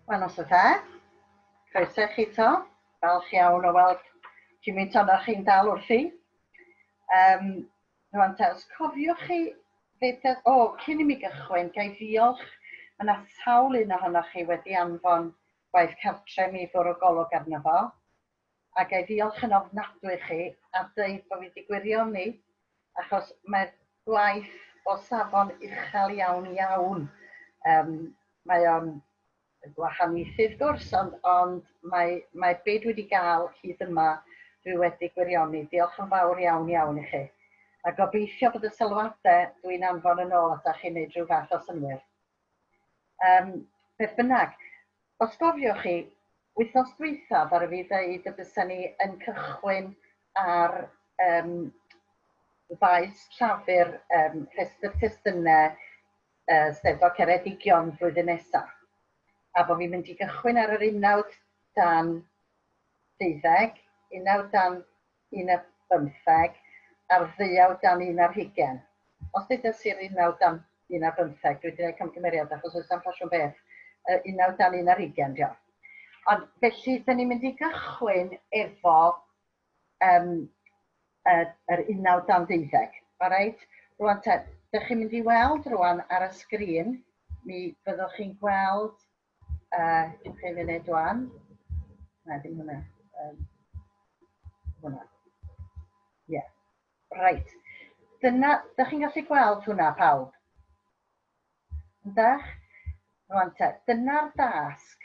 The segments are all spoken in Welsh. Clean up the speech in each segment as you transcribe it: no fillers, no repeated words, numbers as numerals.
Wel, noswaith dda. Croeso i chi 'to. Falch iawn o weld cymaint ohonoch chi'n dal wrthi. Um, rwan te, os cofiwch chi beth... O, cyn i mi gychwyn, ga i ddiolch. Mae yna sawl un ohonoch chi wedi anfon gwaith cartre mi i fwrw golwg arno fo. A ga i ddiolch yn ofnadwy i chi a dweud bod fi wedi gwirioni, achos mae'r gwaith o safon uchel iawn iawn. Um, mae o'n gwahaniaethu wrth gwrs, ond, ond mae, mae be dwi wedi gael hyd yma, dwi wedi gwirioni. Diolch yn fawr iawn iawn i chi. A gobeithio bod y sylwadau dwi'n anfon yn ôl atach chi'n neud rhyw fath o synnwyr. Yym, beth bynnag, os gofiwch chi, wythnos dwytha ddaru fi ddeud y bysa ni yn cychwyn ar yym faes llafur yym rhestr testunau yy Steddfod Ceredigion flwyddyn nesa, a bod fi'n mynd i gychwyn ar yr unawd dan deuddeg, unawd dan un ar bymtheg a'r ddeuawd dan un ar hugain. Os deudes i'r unawd dan un ar bymtheg, dwi wedi gwneud camgymeriad achos oes na'm ffasiwn beth. Yy unawd dan un ar hugain, dio. Ond felly, da ni'n mynd i gychwyn efo um, yr unawd dan deuddeg. Alright? Rwan te, dych chi'n mynd i weld rwan ar y sgrin, mi fyddwch chi'n gweld Uh, Ewch chi funud rwan. Na, dim hwnna. Um, hwnna. Ie. Yeah. Reit. Dyna, dych chi'n gallu gweld hwnna, pawb? Yndach? Rwan te, dyna'r dasg,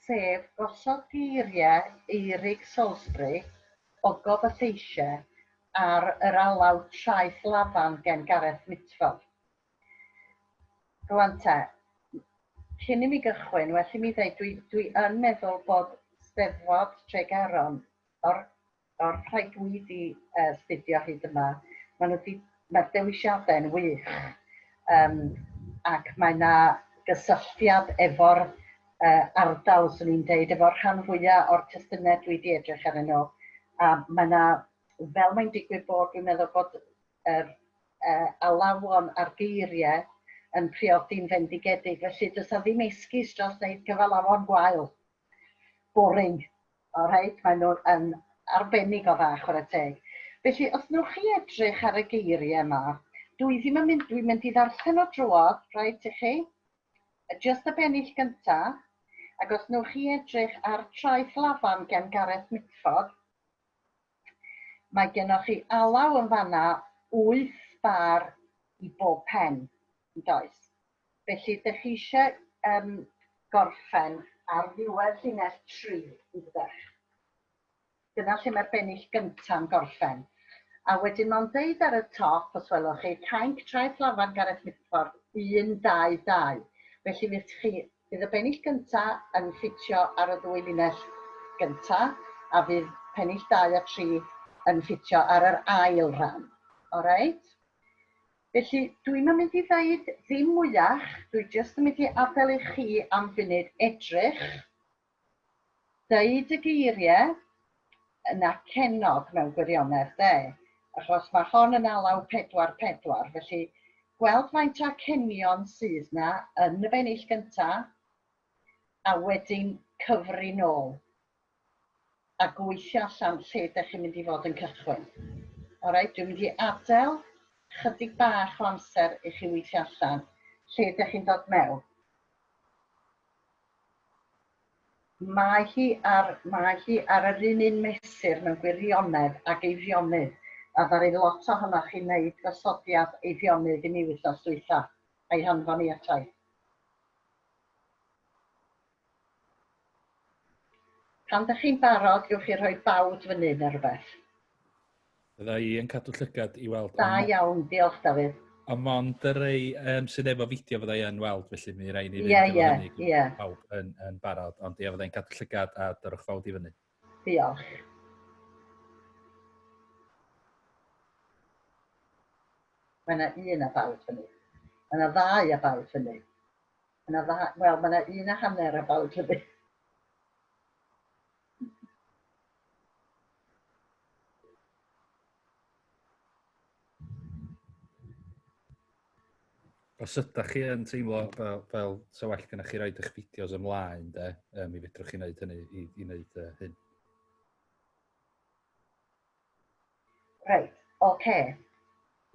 sef gosod geiriau Eurig Salisbury, Ogof y Lleisiau, ar yr alaw Traeth Lafan gen Gareth Mitford. Rwan te, cyn i mi gychwyn, well i mi ddeud dwi, dwi yn meddwl bod Steddfod Tregaron, o'r, o'r rhai dwi wedi uh, studio hyd yma, maen nhw wedi, mae'r dewisiadau'n wych. Um, ac mae yna gysylltiad efo'r uh, ardal, swn i'n deud, efo'r rhan fwyaf o'r testunau dwi wedi edrych arnyn nhw. A mae yna, fel mae'n digwydd bod, dwi'n meddwl bod yr uh, alawon a'r geiriau yn priodi'n fendigedig, felly does 'na ddim esgus dros wneud cyfalafon gwael. Boring. All right? Maen nhw yn arbennig o dda, chwarae teg. Felly, os newch chi edrych ar y geiriau yma, dwi ddim yn mynd, dwi'n mynd i ddarllen o drwodd, rhaid i chi, just y bennill gynta, ac os newch chi edrych ar Traeth Lafan gen Gareth Mitford, Mae gennoch chi alaw yn fan'na, wyth bar i bob pen, yn does? Felly, dych chi eisiau um, gorffen ar ddiwedd llinell 3, yn dydych? Dyna lle mae'r bennill gynta'n gorffen. A wedyn mae'n deud ar y top, os welwch chi, Cainc Traeth Lafan Gareth Mitford 1, 2, 2. Felly fydd chi Bydd y bennill gynta' yn ffitio ar y ddwy linell gynta', a fydd pennill dau a tri yn ffitio ar yr ail ran. Alright? Felly, dwi'm yn mynd i ddeud ddim mwyach, dwi jyst yn mynd i adael i chi am funud edrych, deud y geiriau, yn acennog mewn gwirionedd de, achos mae hon yn alaw 4-4, felly gweld faint o acenion sydd 'na yn y bennill gynta, a wedyn cyfri nôl a gweithio allan lle dych chi'n mynd i fod yn cychwyn. Alright, dwi'n mynd i adael chydig bach o amser i chi weithio allan lle dych chi'n dod mewn. Mae hi ar, mae hi ar yr un un mesur mewn gwirionedd ag Eifionydd, a ddaru lot ohonoch chi wneud gosodiad Eifionydd i mi wythnos dwytha, a'i hanfon i ata i. Pan dych chi'n barod, gewch chi rhoi bawd fyny neu rhywbeth. Fydda i yn cadw llygad i weld. Da iawn, diolch Dafydd. Ond mond y rei um, sydd efo fideo fydda i yn weld, felly mi rai ni fynd yeah, efo yeah, hynny yeah. pawb yn, yn barod. Ond ie, fydda i'n cadw llygad a dyrwch fawd i fyny. Diolch. Mae yna un a bawd fyny. Mae yna ddau a bawd fyny. Mae yna ddau, wel, mae yna un a hanner a bawd fyny. Os ydych chi yn teimlo fel sa well gennych chi roid eich fideos ymlaen, de, mi fedrwch chi wneud hynny i wneud hyn. Reit, oce.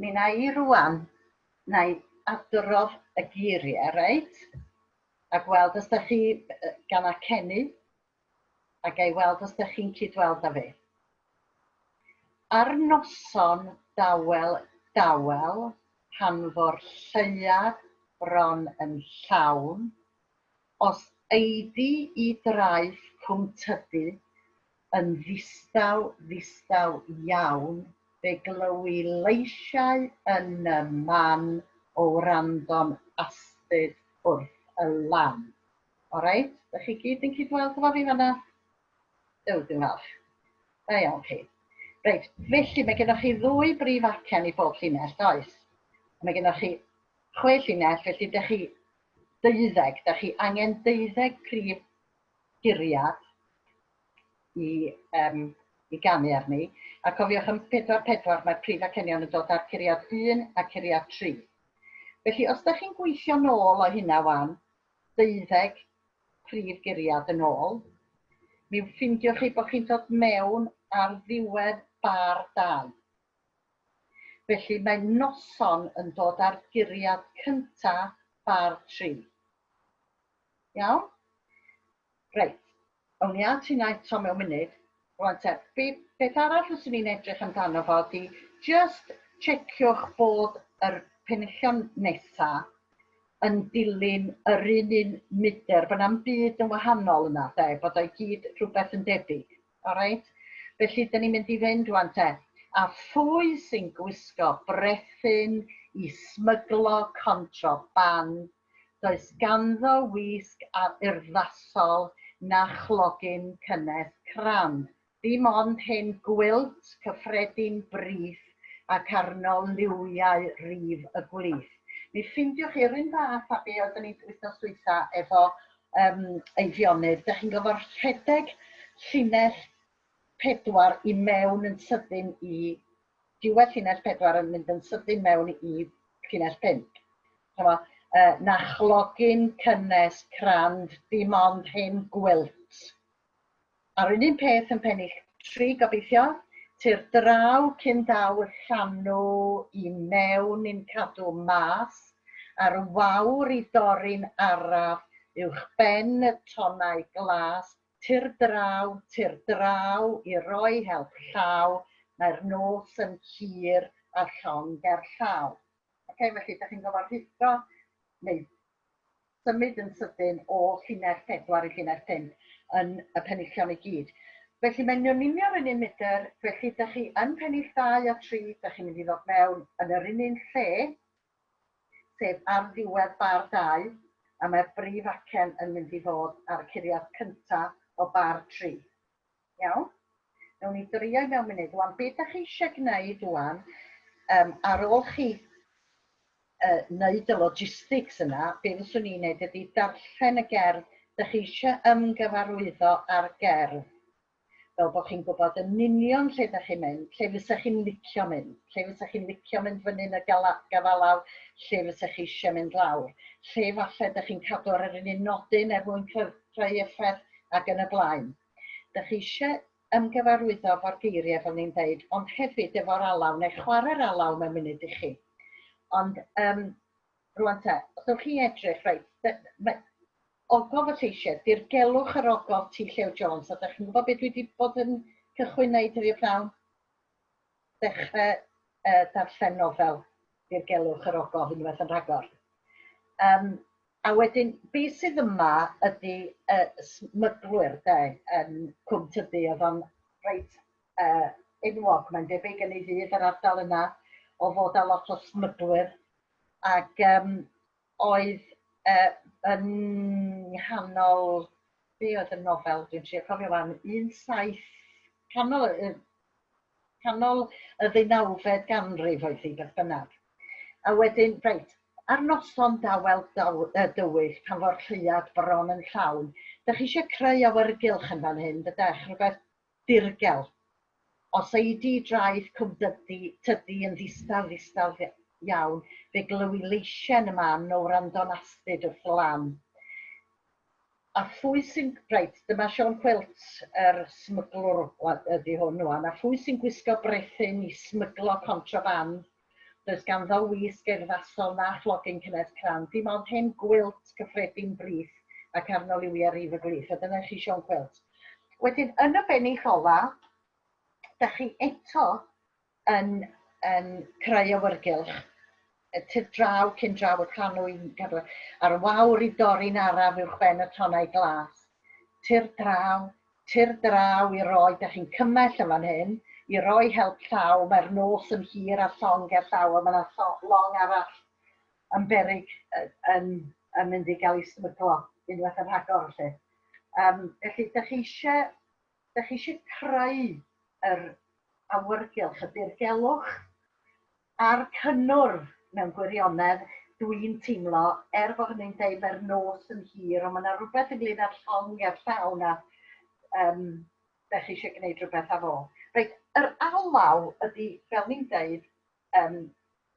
Mi na i rwan, na i adrodd y geiriau, reit? A gweld os da chi gan acennu, a ga i weld os da chi'n cydweld â fi. Ar noson dawel dawel, pan fo'r lleuad bron yn llawn, os eidi i draeth Cwm Tydu yn ddistaw, ddistaw iawn, fe glywi leisiau yn y man o wrando'n astud wrth y lan. Alright, da chi gyd yn cydweld efo fi fanna? Dew, dwi'n falch. Da iawn chi. Reit, felly mae gennych chi ddwy brif acen i bob llinell, does? Mae gennych chi chwe llinell, felly da chi deuddeg, da chi angen deuddeg prif guriad i, um, i ganu arni. A cofiwch yn 4-4 mae'r prif acenion yn dod ar curiad 1 a curiad 3. Felly os da chi'n gweithio nôl o hynna wan, deuddeg prif guriad yn ôl, mi ffindiwch chi bod chi'n dod mewn ar ddiwedd bar 2. Felly mae noson yn dod ar guriad cynta bar 3. Iawn? Reit, awn ni at hynna eto mewn munud. Rwan te, be, beth arall fyswn i'n edrych amdano fo ydy just checiwch bod yr penillion nesa yn dilyn yr un un mudr, bod na'm byd yn wahanol yna, de, bod o'i gyd rhywbeth yn debyg. Alright? Felly, dyn ni'n mynd i fynd rwan te. A phwy sy'n gwisgo brethyn i smyglo contraband Does ganddo wisg a urddasol na chlogyn cynnes crand, dim ond hen gwilt cyffredin brith ac arno liwiau rif y gwlith. Mi ffindiwch chi'r un fath â be oeddwn ni wythnos dwytha efo um, Eifionydd. Dych chi'n gorfod rhedeg llinell pedwar i mewn yn sydyn i diwedd llinell pedwar yn mynd yn sydyn mewn i llinell pump. Ch'mo', na chlogyn cynnes crand, dim ond hen gwilt. A'r un un peth yn pennill tri, gobeithio, Tir draw cyn daw y llanw i mewn i'm cadw mas, a'r wawr i dorri'n araf uwch ben y tonnau glas, tir draw, tir draw i roi help llaw, mae'r nos yn hir a llong gerllaw. Ok, felly dach chi'n gorfod rhuthro neu symud yn sydyn o llinell 4 i llinell 5 yn y penillion i gyd. Felly mae'n union yr un un mudr, felly dych chi yn pennill 2 a 3, dych chi'n mynd i ddod mewn yn yr un un lle, sef ar ddiwedd bar 2, a mae'r brif acen yn mynd i fod ar y curiad cyntaf o bar 3. Iawn? Nawn ni drio i mewn munud. Wan, be da chi eisiau gwneud wan, ar ôl chi wneud y logistics yna, be fyswn i'n neud ydy darllen y gerdd. Da chi eisiau ymgyfarwyddo ar gerdd, fel bod chi'n gwybod yn union lle da chi'n mynd, lle fysa chi'n licio mynd, lle fysa chi'n licio mynd fyny yn y gafalaw, lle fysa chi eisiau mynd lawr, lle falle da chi'n cadw ar yr un un nodyn er mwyn creu effaith ac yn y blaen. Dych chi eisiau ymgyfarwyddo efo'r geiriau fel ni'n deud, ond hefyd efo'r alaw, neu chwarae'r alaw mewn munud i chi. Ond um, rwan te, os ewch chi edrych, reit, mae ogof y lleisiau, dirgelwch yr ogof T Llew Jones, a dych chi'n gwybod beth dwi wedi bod yn cychwyn wneud heddiw pnawn? Dechrau darllen nofel Dirgelwch yr Ogof unwaith yn rhagor. Um, a wedyn, be sydd yma ydy smyglwyr, de, yn Cwm Tydu, oedd o'n reit enwog, mae'n debyg yn ei ddydd yr ardal yna, o fod â lot o smyglwyr. Ac oedd yn nghanol, be oedd y nofel, dwi'n trio cofio wan, 17, canol, canol y ddeunawfed ganrif oedd hi, beth bynnag. A wedyn, reit, ar noson dawel daw, dywyll, pan fo'r lleuad bron yn llawn, da chi eisiau creu awyrgylch yn fan hyn, dydech, rhywbeth dirgel. Os ei di draeth Cwm Dydi, tydi yn ddistaw, ddistaw iawn, fe glywi leisiau yn y man o wrando'n astud wrth y lan. A phwy sy'n... Reit, dyma Siôn Cwilt, yr smyglwr ydy hwn rwan. A phwy sy'n gwisgo brethyn i smyglo contraband? Does ganddo wisg urddasol na chlogyn cynnes crand, dim ond hen gwilt cyffredin brith ac arno liwiau rif y gwlith. A dyna chi Siôn Cwilt. Wedyn, yn y bennill ola, da chi eto yn, yn creu awyrgylch tu draw cyn draw y llanw i'n cadw a'r wawr i dorri'n araf uwch ben y tonnau glas. Tir draw, tir draw i roi, da chi'n cymell yn fan hyn, i roi help llaw, mae'r nos yn hir a llong ger llaw, a mae yna long arall yn beryg yn, yn mynd i gael ei smyglo unwaith yn rhagor felly. Um, felly, da chi eisiau, da chi eisiau creu yr awyrgylch, y dirgelwch a'r cynnwrf mewn gwirionedd, dwi'n teimlo, er bod hynny'n deud mae'r nos yn hir, ond mae yna rhywbeth ynglyn â'r llong a'r llaw na um, da chi eisiau gwneud rhywbeth â fo. Reit, yr alaw ydy, fel ni'n deud, um,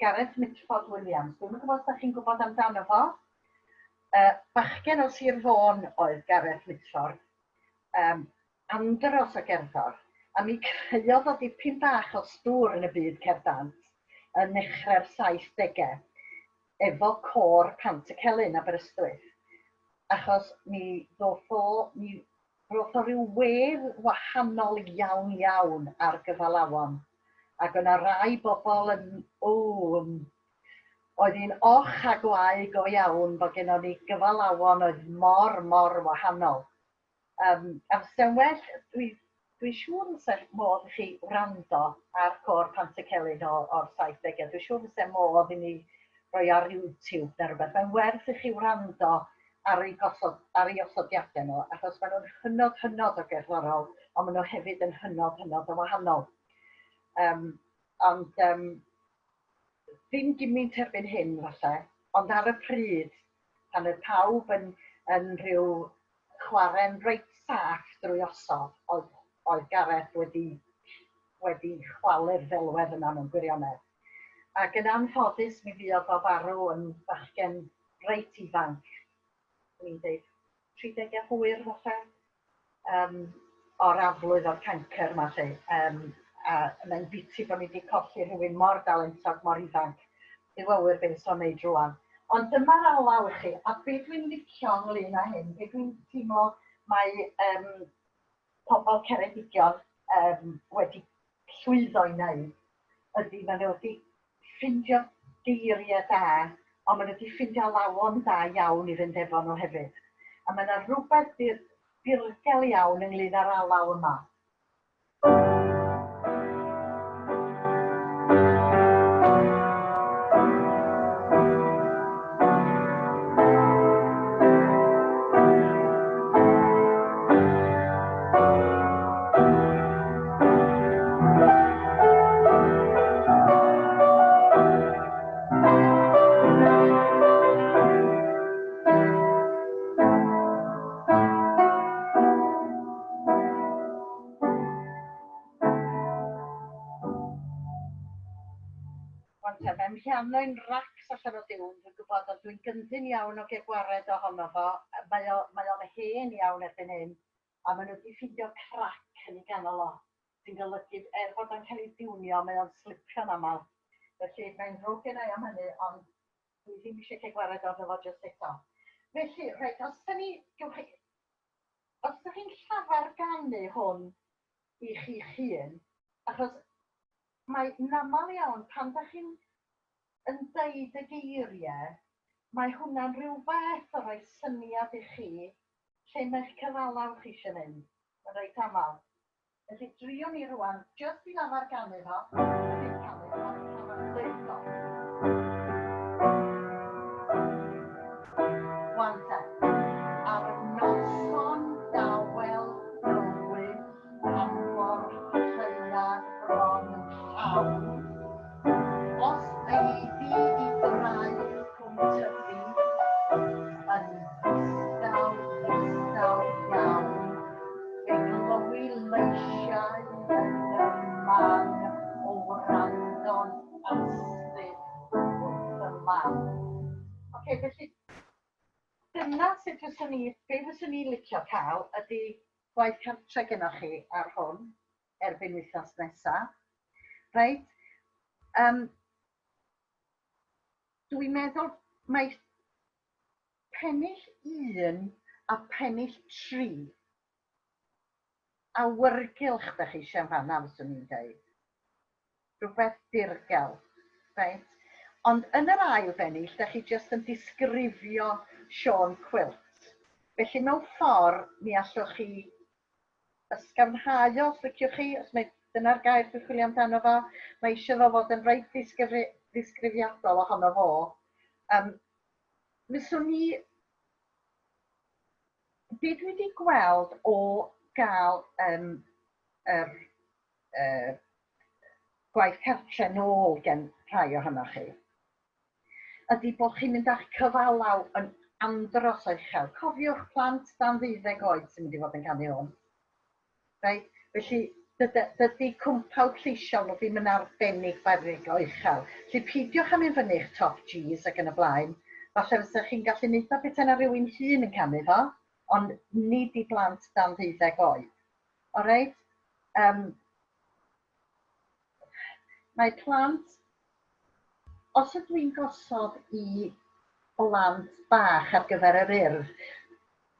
Gareth Mitford Williams. Dwi'm yn gwybod os da chi'n gwybod amdano fo. Bachgen o Sir Fôn oedd Gareth Mitford. Um, andros o gerddor, a mi creuodd o dipyn bach o stŵr yn y byd cerdd dant yn nechrau'r 70au efo côr Pantycelyn, Aberystwyth, achos mi ddoth o, mi roth o ryw wedd wahanol iawn iawn ar gyfalafon, ac yna rai bobl yn, o, yn, oedd hi'n och a gwae go iawn bod gennon ni gyfalafon oedd mor, mor wahanol. Um, a fysa'n well, dwi, dwi siŵr fysa modd i chi wrando ar Côr Pantycelyn o'r 70au. Dwi'n siŵr fysa modd i ni roi ar YouTube neu rhywbeth. Mae'n werth i chi wrando ar ei, gosod, ar ei osodiadau nhw, achos maen nhw'n hynod, hynod o gerddorol, ond maen nhw hefyd yn hynod, hynod o wahanol. Um, ond um, ddim gymaint erbyn hyn, falle, ond ar y pryd, pan oedd pawb yn, yn rhyw chwarae'n reit saff drwy osod, oedd, oedd Gareth wedi, wedi chwalu'r ddelwedd yna mewn gwirionedd. Ac yn anffodus mi fuodd o farw yn bachgen reit ifanc, ni'n dweud 30 hwyr falle, um, o'r aflwydd o'r cancr yma lle. Um, a mae'n biti bod ni wedi colli rhywun mor dalentog, mor ifanc. Duw a ŵyr beth so'n neud rwan. Ond dyma'r alaw i chi, a be dwi'n licio ynglyn â hyn, be dwi'n teimlo mae um, pobl Ceredigion um, wedi llwyddo i wneud, ydy maen nhw wedi ffindio geiriau da, ond maen nhw wedi ffindio alawon da iawn i fynd efo nhw hefyd. A mae yna rhywbeth dirgel iawn ynglyn â'r alaw yma. Wan te, mae mhiano'n racs allan o diwn, dwi'n gwybod, ond dwi'n gyndyn iawn o gael gwared ohono fo. Mae o, mae o'n hen iawn erbyn hyn, a maen nhw wedi ffindio crac yn ei ganol o, sy'n golygu, er bod o'n cael ei diwnio, mae o'n slipio'n aml. Felly, mae'n ddrwg gen i am hynny, ond dwi ddim eisiau cael gwared arno fo jyst eto. Felly, reit, os da ni, gewch chi, os da chi'n llafar ganu hwn i chi'ch hun, achos mae'n aml iawn pan da chi'n yn deud y geiriau, mae hwnna'n rhyw fath o roi syniad i chi lle mae'ch cyfalaw chi eisiau mynd. Mae'n reit aml. Felly driwn ni rwan, jyst i lafar ganu fo, ddim canu, ond lafar deud o. Wan te, ar noson dawel dywyll pan fo'r lleuad bron yn llawn, os eiddi i draeth Cwm Tyfi yn ddistaw, ddistaw iawn, fe glywi leisiau yn y man o wrando'n lan. Oce, felly dyna sut fyswn i, be fyswn i'n licio cael ydy gwaith cartre gennoch chi ar hwn erbyn wythnos nesa. Reit? Um, dwi'n meddwl mae pennill 1 a pennill 3 awyrgylch da chi eisiau yn fanna, fyswn i'n dweud. Rhywbeth dirgel. Reit? Ond yn yr ail bennill, da chi jyst yn disgrifio Siôn Cwilt. Felly mewn ffordd, mi allwch chi ysgafnhau o, os liciwch chi, os mae dyna'r gair dwi'n chwilio amdano fo. Mae eisiau fo fod yn reit ddisgrifiadol ohono fo. Um, fyswn i... Be dwi wedi gweld o gael um, yr uh, gwaith cartre nôl gen rhai ohonoch chi, ydy bod chi'n mynd â'ch cyfalaw yn andros o uchel. Cofiwch plant dan ddeuddeg oed sy'n mynd i fod yn canu hwn. Reit? Felly, dydy cwmpawd lleisiol nhw ddim yn arbennig beryg o uchel. Felly peidiwch â mynd fyny i'ch top Gs ac yn y blaen. Falle fysa chi'n gallu neud o petai 'na rywun hŷn yn canu fo, ond nid i blant dan ddeuddeg oed. Alright? Um, mae plant, os ydw i'n gosod i blant bach ar gyfer yr urdd,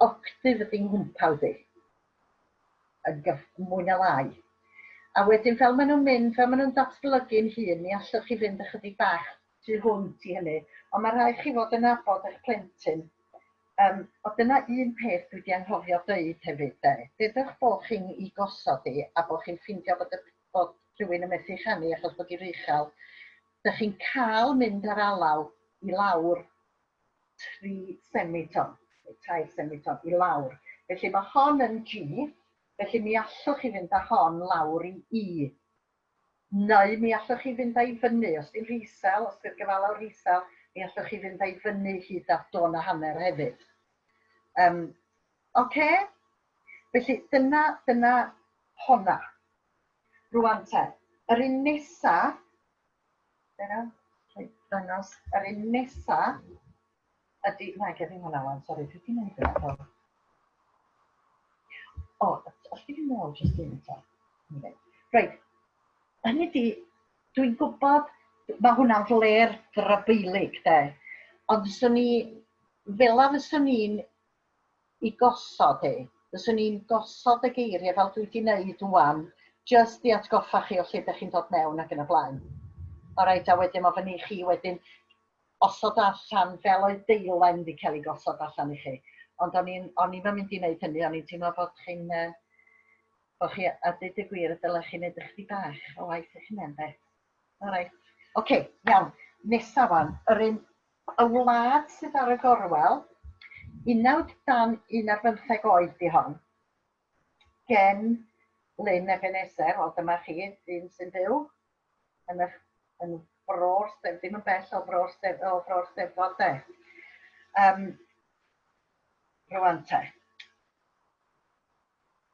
octif ydy nghwmpawd i, yn mwy na lai. A wedyn fel maen nhw'n mynd, fel maen nhw'n datblygu'n hun, mi allwch chi fynd ychydig bach tu hwnt i hynny, ond mae rhaid chi fod yn nabod eich plentyn. Um, o dyna un peth dwi wedi anghofio dweud hefyd, de. Dedwch bod chi'n i gosod i a bod chi'n ffindio bod, y, bod rhywun yn methu chanu achos bod hi'n uchel, dych chi'n cael mynd ar alaw i lawr 3 semiton, neu 3 semiton, i lawr. Felly mae hon yn G, felly mi allwch chi fynd â hon lawr i E. Neu mi allwch chi fynd â'i fyny, os di'n rhy isel, os di'r gyfalaw rhy isel, mi allwch chi fynd â'i fyny hyd at don a hanner hefyd. Um, Oce? Felly dyna, dyna honna. Rwan te, yr un nesa, dyna, rhaid dangos, yr un nesa ydy, na, gef i hwnna wan, sori, dwi wedi mynd yna. O, os di fi nôl jyst un eto. Reit, hynny di, dwi'n gwybod, mae hwnna'n fler drabeilig, de, ond fyswn i, fel a fyswn i'n i gosod hi. Fyswn i'n gosod y geiriau fel dwi wedi wneud ŵan, jyst i atgoffa chi o lle dych chi'n dod mewn ac yn y blaen. Alright, a wedyn mae fyny i chi wedyn osod allan fel oedd deilen wedi cael ei gosod allan i chi. Ond o'n i'n o'n i'm yn mynd i wneud hynny, o'n i'n teimlo bod chi'n uh, bod chi, a dweud y gwir, y dylech chi wneud ychydig bach o waith eich hunain, de. Alright. Oce, okay, iawn. Nesa wan, yr un Y wlad sydd ar y gorwel, unawd dan un ar bymtheg oed 'di hon, gen Lyn Ebenezer, wel dyma chi, dyn sy'n byw yn y, yn fro'r Steddfod, ddim yn bell o fro'r Steddfod, o fro'r Steddfod de. Um, rwan te.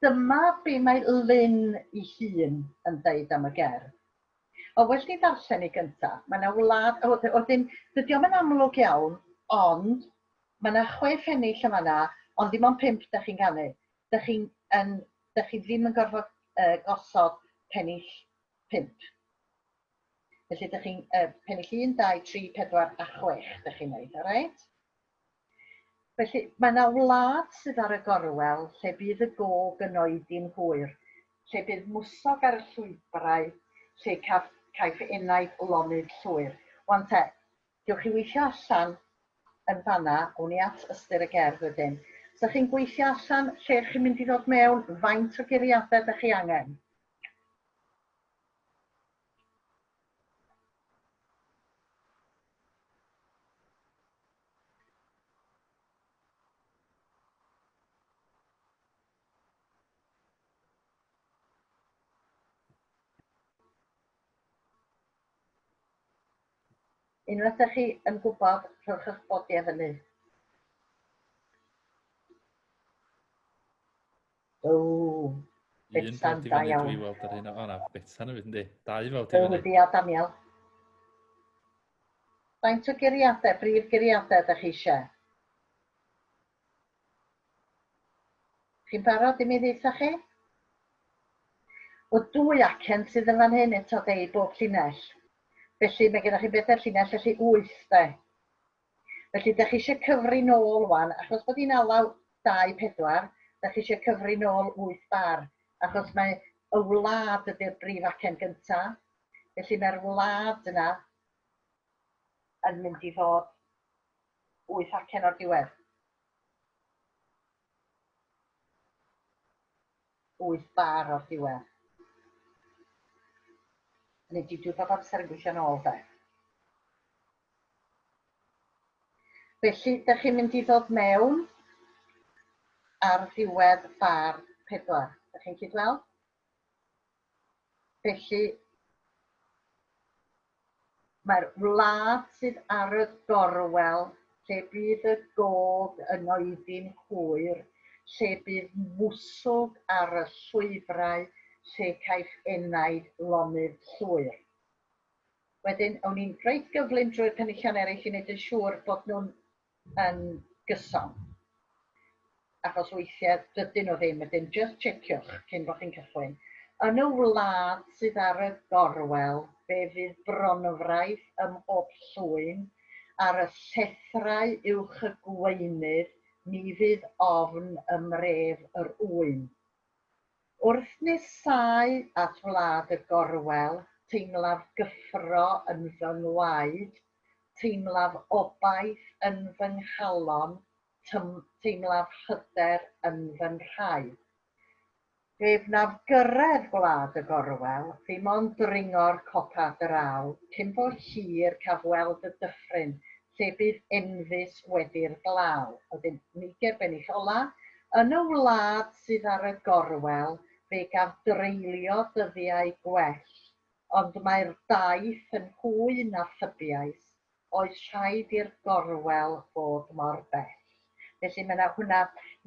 Dyma be mae Lyn ei hun yn deud am y gerdd. O, well ni ddarllen i gynta. Mae yna wlad... O, wedyn, dydy o'm yn amlwg iawn, ond mae yna chwe phennill yn fan'na, ond ddim ond pump da chi'n canu. Da chi'n yn, da chi ddim yn gorfod uh, gosod pennill pump. Felly, da chi'n uh, pennill 1, 2, 3, 4 a 6 da chi'n neud, alright? Felly, mae yna wlad sydd ar y gorwel lle bydd y gog yn oedi'n hwyr, lle bydd mwsog ar y llwybrau, lle caf, caiff enaid lonydd llwyr. Wan te, gewch chi weithio allan yn fanna, awn ni at ystyr y gerdd wedyn. Os ydych chi'n gweithio allan lle chi'n mynd i ddod mewn, faint o guriadau ydych chi angen? Unwaith ydych chi yn gwybod, rhowch eich bodiau fyny. O, Betsan, da iawn. Dwi weld ar hyn o, o na, Betsan hefyd, yndi. Dau fel ti fyny. O, a Daniel. Faint o guriadau, brif guriadau ydych chi eisiau? Chi'n barod i mi ddeutha chi? O dwy acen sydd yn fan hyn eto de i bob llinell. Felly mae gennych chi bedair llinell, felly wyth de. Felly da chi eisiau cyfri nôl wan, achos bod hi'n alaw 2, 4, da chi eisiau cyfri nôl 8 bar, achos mae y wlad ydy'r brif acen gynta. Felly mae'r wlad yna yn mynd i fod 8 acen o'r diwedd. 8 bar o'r diwedd. Neu di dwi bob amser yn gweithio'n ôl de. Felly, dych chi'n mynd i ddod mewn ar ddiwedd bar 4. Dych chi'n cydweld? Felly, mae'r wlad sydd ar y gorwel, lle bydd y gog yn oedi'n hwyr, lle bydd mwswg ar y llwybrau, lle caiff enaid lonydd llwyr. Wedyn, awn ni'n reit gyflym drwy'r penillion eraill i wneud yn siŵr bod nhw'n yn gyson. Achos weithiau dydyn nhw ddim, wedyn just checiwch cyn bod chi'n cychwyn. Yn y wlad sydd ar y gorwel, fe fydd bronfraith ym mhob llwyn, ar y llethrau uwch y gweunydd, ni fydd ofn ym mref yr ŵyn. Wrth nesáu at wlad y gorwel, teimlaf gyffro yn fy ngwaed, teimlaf obaith yn fy nghalon, teimlaf hyder yn fy nhraed. Fe wnaf gyrraedd gwlad y gorwel, ddim ond dringo'r copa draw, cyn bo hir caf weld y dyffryn lle bydd enfys wedi'r glaw. Wedyn, Neiger bennill ola, yn y wlad sydd ar y gorwel, fe gaf dreulio dyddiau gwell, ond mae'r daith yn hwy na thybiais, oes rhaid i'r gorwel fod mor bell? Felly mae 'na hwnna,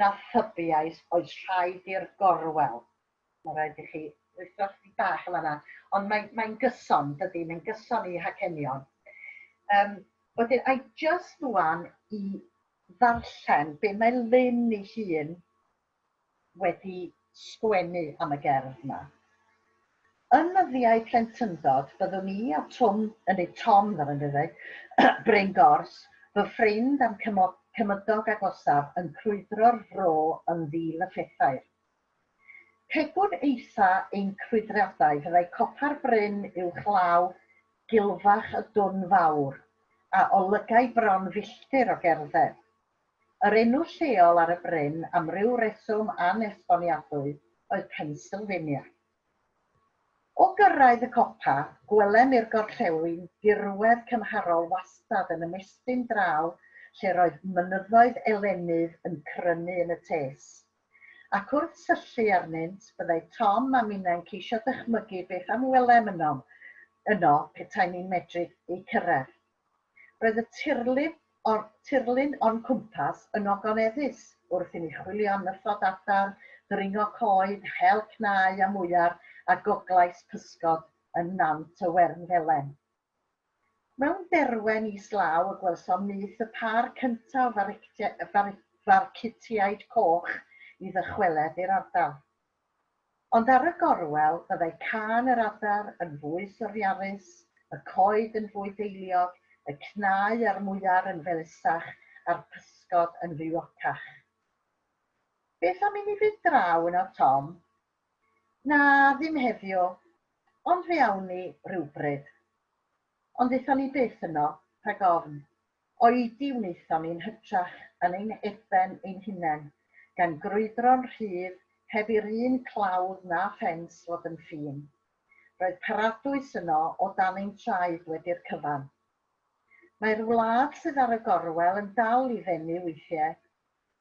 na thybiais, oes rhaid i'r gorwel. Mae rhaid i chi rwythro chydig bach yn fan'na, ond mae'n mae gyson, dydy, mae'n gyson i hacenion. Um, wedyn, I just rwan i ddarllen be mae Lynn ei hun wedi sgwennu am y gerdd yma. Yn nyddiau plentyndod, byddwn i a Twm, neu Tom fel yn dweud, Bryn Gors, fy ffrind a'm cymydog agosaf yn crwydro'r fro yn ddi-lyffethair. Pegwn eitha ein crwydriadau fyddai copa'r bryn uwchlaw gilfach y Dwn Fawr, a olygai bron filltir o gerdded. Yr enw lleol ar y bryn, am ryw reswm anesboniadwy, oedd Pennsylvania. O gyrraedd y copa, gwelem i'r gorllewin dirwedd cymharol wastad yn ymestyn draw lle roedd mynyddoedd Elenydd yn crynu yn y tes. Ac wrth syllu arnynt, byddai Tom a minnau'n ceisio dychmygu beth am welem ynom, yno petaen ni'n medru eu cyrraedd. Roedd y tirlun o'r tirlun o'n cwmpas yn ogoneddus wrth i ni chwilio am nythod adar, dringo coed, hel cnau a mwyar a goglais pysgod yn nant y Wern Felen. Mewn derwen islaw y gwelsom nyth y pâr cyntaf o farcutiaid coch i ddychweled i'r ardal. Ond ar y gorwel byddai cân yr adar yn fwy syriarus, y coed yn fwy deiliog, y cnau a'r mwyar yn felysach a'r pysgod yn fywiocach. Beth am i ni fynd draw yno, Tom? Na, ddim heddiw, ond fe awn ni rywbryd. Ond aethon ni byth yno, rhag ofn. Oedi wnaethon ni'n hytrach yn ein eben ein hunain, gan grwydro'n rhydd heb i'r un clawdd na ffens fod yn ffin. Roedd paradwys yno o dan ein traed wedi'r cyfan. Mae'r wlad sydd ar y gorwel yn dal i ddenu weithiau,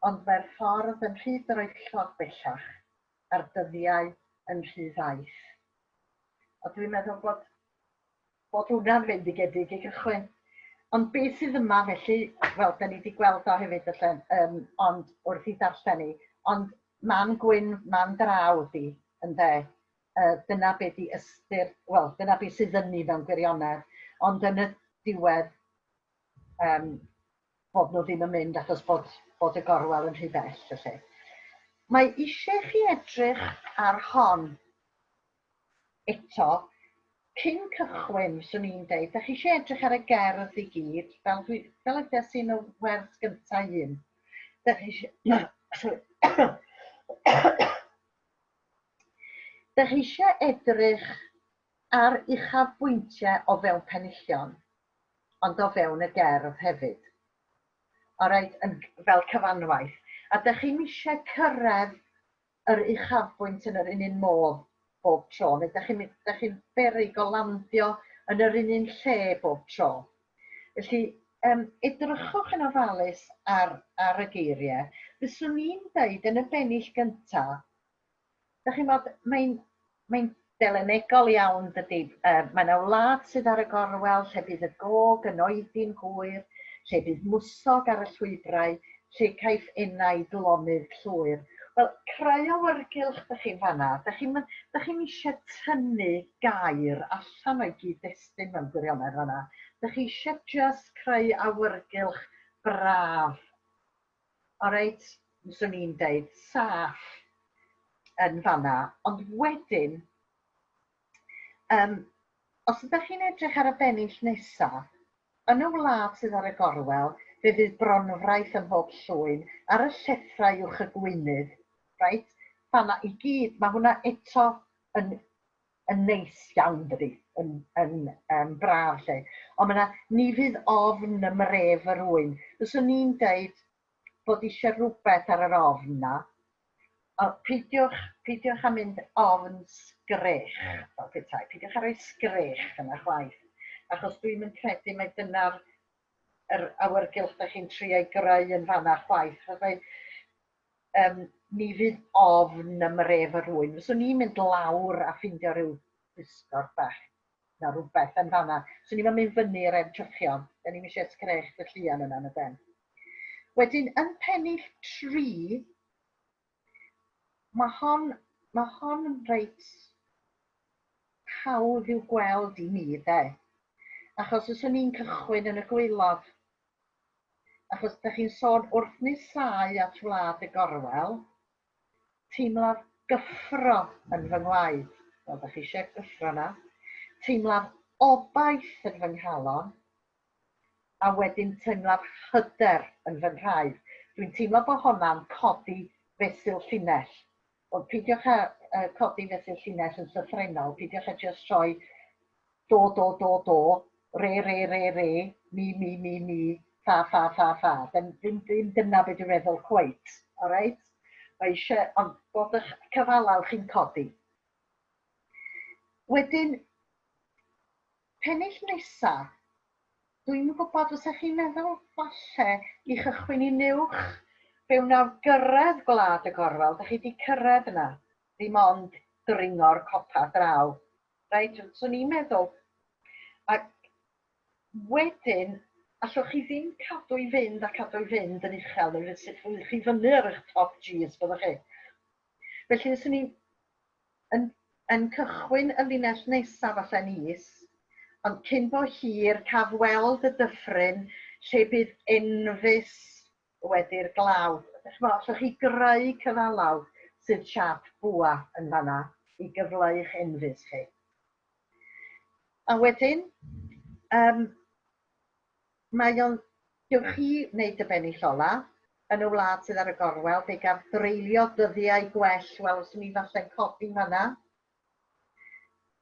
ond mae'r ffordd yn rhy droellog bellach, a'r dyddiau yn rhy faith. A dwi'n meddwl bod bod hwnna'n fendigedig i gychwyn. Ond beth sydd yma felly, wel, da ni wedi gweld o hefyd allan, ond wrth i darllen i, ond man gwyn, man draw ydi, ynde? Dyna be di ystyr, wel, dyna be sydd yn ni mewn gwirionedd, ond yn y diwedd, um, bod nhw ddim yn mynd achos bod, bod y gorwel yn rhy bell felly. Mae eisiau chi edrych ar hon eto cyn cychwyn, swn i'n deud. Da chi eisiau edrych ar y gerdd i gyd, fel, dwi, fel ydes i'n y wers gyntaf un. Da chi eisiau... Da chi eisiau edrych ar uchafbwyntiau o fewn penillion, ond o fewn y gerdd hefyd. Alright, yn, fel cyfanwaith. A da chi'm eisiau cyrraedd yr uchafbwynt yn yr un un modd bob tro, neu da chi'n da chi beryg o landio yn yr un un lle bob tro. Felly, edrychwch yn ofalus ar, ar y geiriau. Fyswn i'n dweud yn y bennill gyntaf, da chi'n bod, mae'n mae delynegol iawn dydy. Mae yna wlad sydd ar y gorwel lle bydd y gog yn oedi'n hwyr, lle bydd mwsog ar y llwybrau, lle caiff enaid lonydd llwyr. Wel, creu awyrgylch dych chi'n fanna. Dych chi'n dych chi'n eisiau tynnu gair allan o'i gyd-destun mewn gwirionedd fanna. Dych chi eisiau just creu awyrgylch braf. Alright, fyswn i'n deud, saff yn fanna. Ond wedyn, um, os ydych chi'n edrych ar y bennill nesaf, yn y wlad sydd ar y gorwel, fe fydd bronfraith ym mhob llwyn, ar y llethrau uwch y gweunydd, reit? Fanna i gyd, mae hwnna eto yn, yn neis iawn, dydy, yn, yn um, braf lle. Ond mae yna, ni fydd ofn ym mref yr ŵyn. Fyswn i'n deud bod eisiau rhywbeth ar yr ofn na. O, peidiwch, peidiwch â mynd ofn sgrech, fel petai. Peidiwch â rhoi sgrech yna chwaith. Achos dwi'n yn credu mai dyna'r yr awyrgylch da chi'n trio ei greu yn fanna chwaith. Achos mae, mi fydd ofn ym mref yr ŵyn. Fyswn i'n mynd lawr a ffindio rhyw bysgod bach na rhywbeth yn fanna. Swn i'n mynd fyny i'r entrychion. Da ni'm eisiau sgrech dylluan yna yn y ben. Wedyn, yn pennill 3, mae hon, mae hon yn reit hawdd i'w gweld i mi, de. Achos os o'n i'n cychwyn yn y gwaelod, achos da chi'n sôn wrth nesáu at wlad y gorwel, teimlaf gyffro yn fy ngwaed. Wel, da chi eisiau gyffro na. Teimlaf obaith yn fy nghalon, a wedyn teimlaf hyder yn fy nhraed. Dwi'n teimlo bod honna'n codi fesul llinell. Wel, peidiwch â codi fesul llinell yn llythrennol, peidiwch â jyst rhoi do, do, do, do, re, re, re, re, mi, mi, mi, mi, ffa, ffa, ffa, ffa. Ddim, ddim, ddim dyna beth dwi'n meddwl cweit, alright? Mae eisiau, ond bod eich cyfalaw chi'n codi. Wedyn, pennill nesa, dwi'n yn gwybod fysa chi'n meddwl falle i chychwyn i'n uwch, fe wnaf gyrraedd gwlad y gorwel, da chi wedi cyrraedd yna, ddim ond dringo'r copa draw. Reit, swn i'n meddwl. Ac wedyn, allwch chi ddim cadw i fynd a cadw i fynd yn uchel, neu fydd chi fyny ar eich top G's, byddwch chi. Felly, swn i'n yn, yn cychwyn y linell nesaf allan is, ond cyn bo hir caf weld y dyffryn lle bydd enfys wedi'r glaw. Ch'mo', allwch chi greu cyfalaw sydd siâp bwa yn fan'na i gyfleu'ch enfys chi. A wedyn, mae o'n... Gewch chi wneud y bennill ola yn y wlad sydd ar y gorwel, fe gaf dreulio dyddiau gwell, wel, os o'n i falle'n codi fan'na,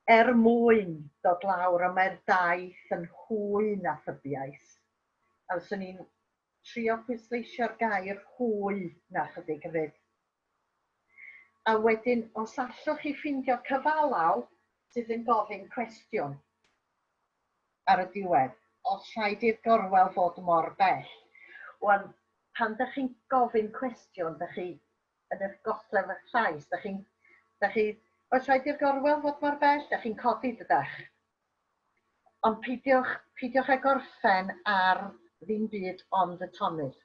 er mwyn dod lawr, ond mae'r daith yn hwy na thybiais. A fyswn i'n trio pwysleisio'r gair hwy 'na chydig hefyd. A wedyn, os allwch chi ffindio cyfalaw sydd yn gofyn cwestiwn ar y diwedd, os rhaid i'r gorwel fod mor bell. Wan, pan dych chi'n gofyn cwestiwn, dych chi yn eich golled eich llais, dych chi'n, dych chi, oes rhaid i'r gorwel fod mor bell? Dych chi'n codi dydach? Ond peidiwch, peidiwch â gorffen ar ddim byd ond y tonydd.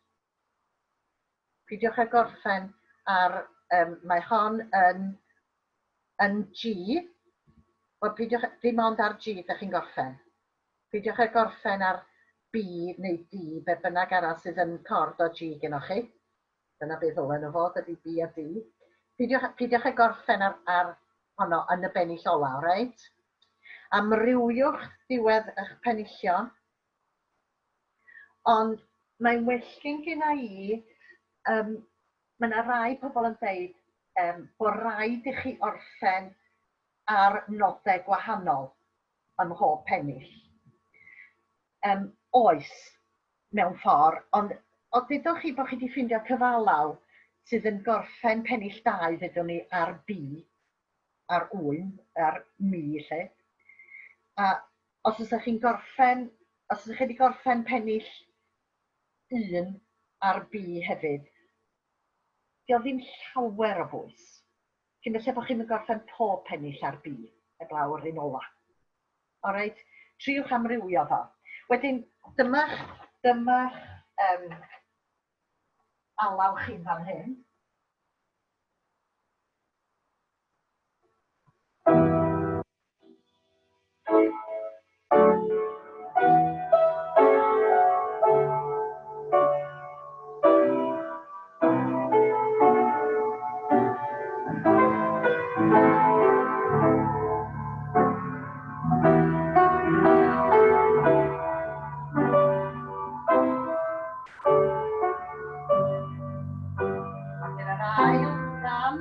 Peidiwch â gorffen ar, mae hon yn, yn G, wel peidiwch, dim ond ar G ydych chi'n gorffen. Peidiwch â gorffen ar B neu D, beth bynnag arall sydd yn cord o G gennoch chi. Dyna beth ddylen nhw fod, ydy B a D. Peidiwch, peidiwch â gorffen ar, ar honno yn y bennill ola, reit? Amrywiwch diwedd eich penillion. Ond mae'n well gen gynna i, um, mae yna rai pobl yn deud um, bod rhaid i chi orffen ar nodau gwahanol ym mhob pennill. Um, oes, mewn ffordd, ond o dudwch chi bod chi wedi ffindio cyfalaw sydd yn gorffen pennill 2, ddedwn ni, ar B, ar wyn, ar mi, lle. A os ydych chi'n gorffen, os ydych chi wedi gorffen pennill 1 ar B hefyd, dio ddim llawer o bwys. Cyn belled bod chi'm yn gorffen pob pennill ar B, heblaw yr un ola. Alright, triwch amrywio fo. Wedyn, dyma'ch, dyma'ch um, alaw chi'n fan hyn. Wedyn yr ail ran.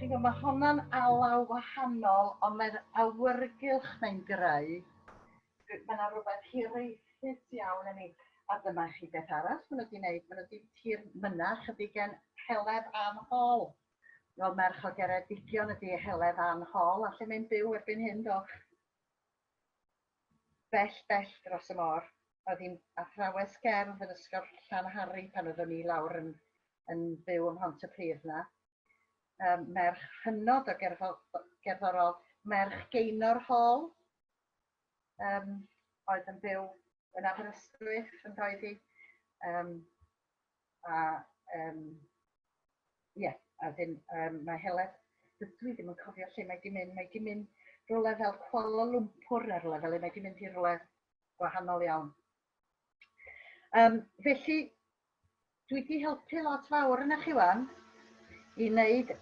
Chi'n gwybod, mae honna'n alaw wahanol, ond mae'r awyrgylch mae'n greu, mae yna rhywbeth hiraethus iawn yn ei... A dyma chi beth arall maen nhw wedi wneud, maen nhw wedi tir mynach ydy gen Heledd Ann Hall. Wel, merch o Geredigion ydy Heledd Ann Hall, a lle mae'n byw erbyn hyn, do? Bell, bell dros y môr. Oedd hi'n athrawes gerdd yn Ysgol Llanhari pan oeddwn ni lawr yn, yn byw ym Mhontypridd 'na. Um, merch hynod o gerddorol, merch Gaynor Hall, um, oedd yn byw yn Aberystwyth yn doedd hi. Um, a um, ie, yeah, a dyn, um, mae Heledd, dwi ddim yn cofio lle mae di mynd, mae di mynd rhywle fel Kuala Lumpur neu rhywle fel mae di mynd i rhywle gwahanol iawn. Um, felly, dwi wedi helpu lot fawr yna chi wan i wneud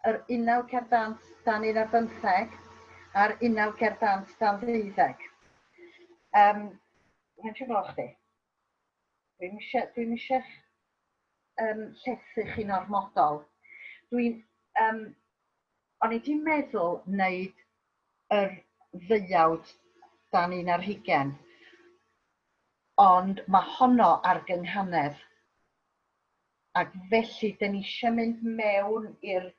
yr unawd cerdd dant dan un ar bymtheg a'r unawd cerdd dant dan ddeuddeg. Um, Faint o'r gloch di? Dwi'm eisiau, dwi'm eisiau um, llethu chi'n ormodol. Dwi'n, um, o'n i 'di meddwl wneud yr ddeuawd dan un ar hugen, ond mae honno ar gynghanedd. Ac felly, dyn ni eisiau mynd mewn i'r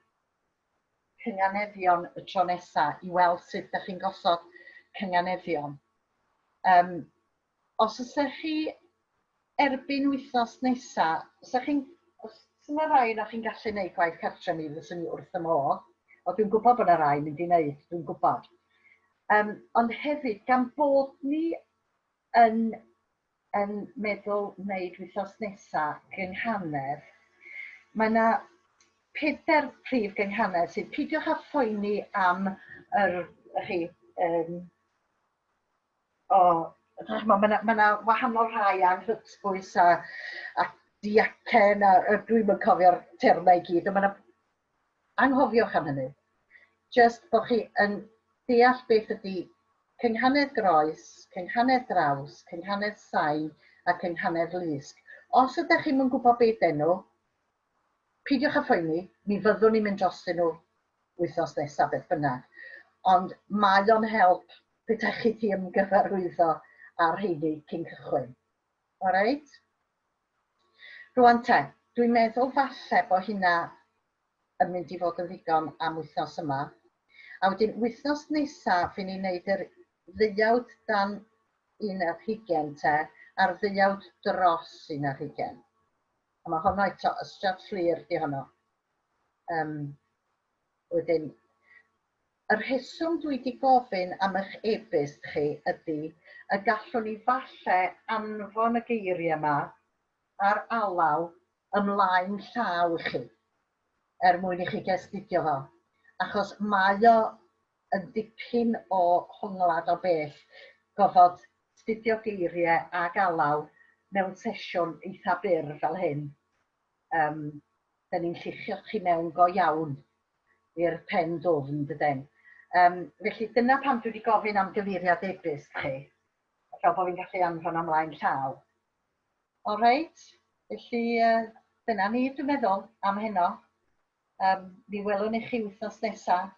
cynganeddion y tro nesa i weld sut dych chi'n gosod cynganeddion. Um, os ysech chi erbyn wythnos nesa, os chi'n, os yna rai yna chi'n gallu gwneud gwaith cartre mi, fyswn i wrth y modd. O, dwi'n gwybod bod yna rai mynd i wneud, dwi'n gwybod. Um, ond hefyd, gan bod ni yn, yn meddwl wneud wythnos nesa gynghanedd, mae yna pedair prif gynghanedd sydd, peidiwch â phoeni am yr, chi, um, o, chimod, ma' 'na ma' 'na wahanol rhai anghytbwys a a diacen a yy dwi'm yn cofio'r termau i gyd, ond ma' 'na... Anghofiwch am hynny. Jyst bod chi yn deall beth ydy cynghanedd groes, cynghanedd draws, cynghanedd sain a cynghanedd lusg. Os ydych chi'm yn gwybod be 'dyn nhw, peidiwch â phoeni, mi fyddwn ni'n mynd drostyn nhw wythnos nesaf beth bynnag. Ond mae o'n help petai chi 'di ymgyfarwyddo â'r rheini cyn cychwyn. Alright? Rwan te, dwi'n meddwl falle bod hynna yn mynd i fod yn ddigon am wythnos yma. A wedyn wythnos nesaf, fy ni'n neud yr ddeuawd dan un ar hugen te, a'r ddeuawd dros un ar hugen. A mae honno eto, Ystrad Fflur di honno. Um, wedyn, y rheswm dwi wedi gofyn am eich e-byst chi ydy y gallwn ni falle anfon y geiriau yma ar alaw ymlaen llaw i chi, er mwyn i chi astudio fo. Achos mae o yn dipyn o honglad o beth gofod studio geiriau ag alaw mewn sesiwn eitha byr fel hyn. Um, da ni'n lluchio chi mewn go iawn i'r pen dwfn, dyden. Um, felly dyna pam dwi wedi gofyn am gyfeiriad e-byst chi, fel bod fi'n gallu anfon ymlaen llaw. All reit, felly uh, dyna ni dwi'n meddwl am heno. Um, mi welwn i chi wythnos nesaf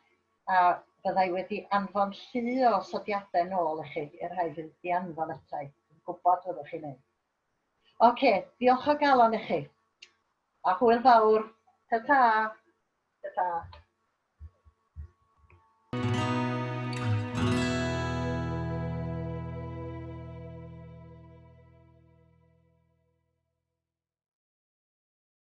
a byddai wedi anfon llu o osodiadau nôl i chi, i'r rhai fydd wedi anfon atai. Dwi'n gwybod fyddwch chi'n neud. Oce, diolch o galon i chi. A hwyl fawr. Ta-ta. Ta-ta.